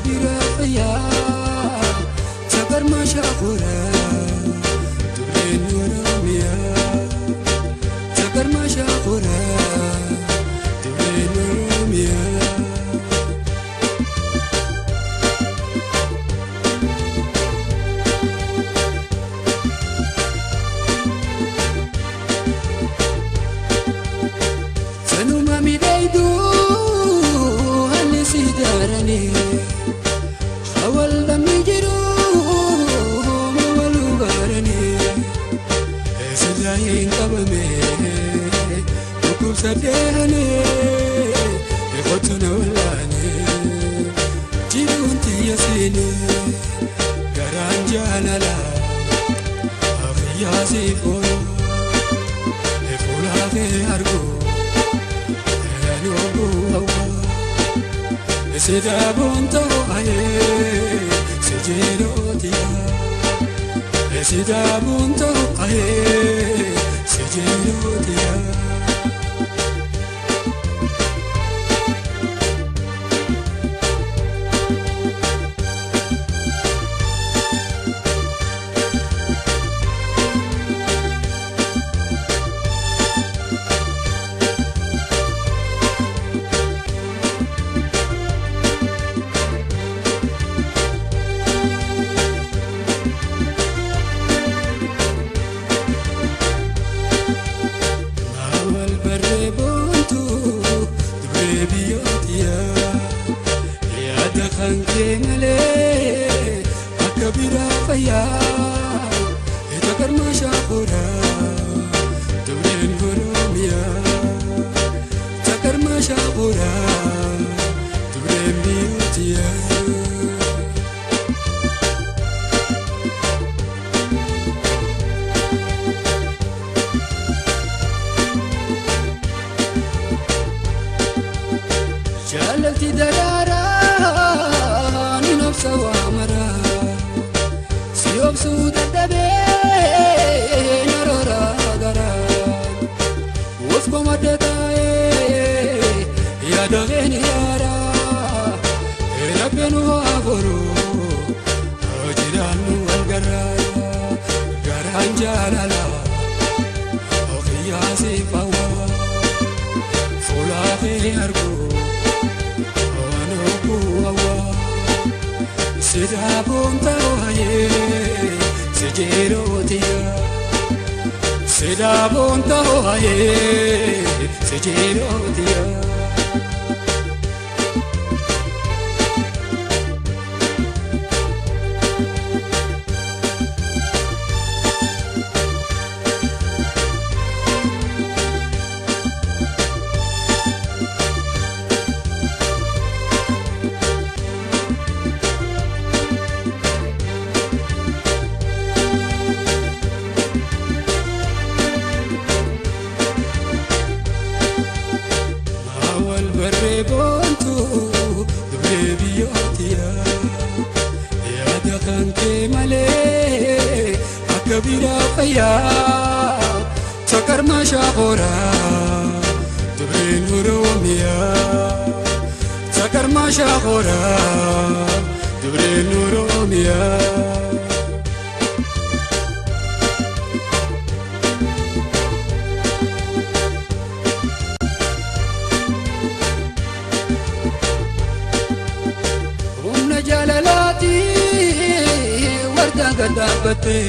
biraa fayyaa sagarmaa shaakoraa dubreen Oromiyaa sagarmaa shaakoraa dubreen Oromiyaa. Sanuma midhaydu haalli si jaaranii hawal dhamni jiru mawaluu baaranii sirraa hin qabame dhukkubsadheeranii kottu na wallaane jiruun tiyya siinee garaan jaalala afiyyaa siif oolu fuula kee argu. Sida bonto aye, sejero tia. Sida bonto aye, sejero tia. Mawal barree boontu dubree biyyootiya yaada kan kee malee akka biraa fayyaa ita karmaa shaakoraa dubreen Oromiyaa takarmaa shaakoraa dubreen biyyootiya. Jaalalti daraaraa ni nobsa waa maraa si obsuu dadhabee naroora garaa of komadda taa'ee yaada keeni yaaraa rabbeen waa boruu jiraannu wal garraa garaan jaalala ofiyyaa siif hawaa fuula kee argu. Sida bonto aye, sejero tia. Sida bonto aye, sejero tia. Mawal barree boontu dubree biyyootiya yaada kan kee malee akka biraa fayyaa sakarmaa shaakoraa dubreen Oromiyaa sakarmaa shaakoraa dubreen Oromiyaa. Humna jaalalaati warra gad dhaabbattee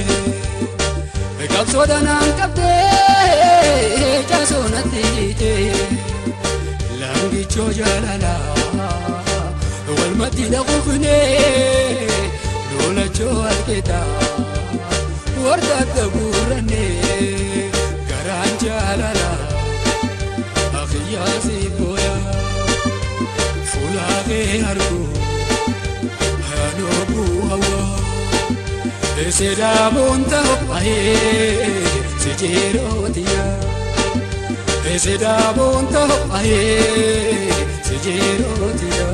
qabsoodhaan qabdee caasoo natti hiitee laangichoo jaalalaa walmatti dhaquufnee lolachoo alqeetaa warra adda guurannee garaan jaalalaa afiyyaa siif booyaa fuula kee argu. Sida bonto aye, sejero tia. Sida bonto aye, sejero tia.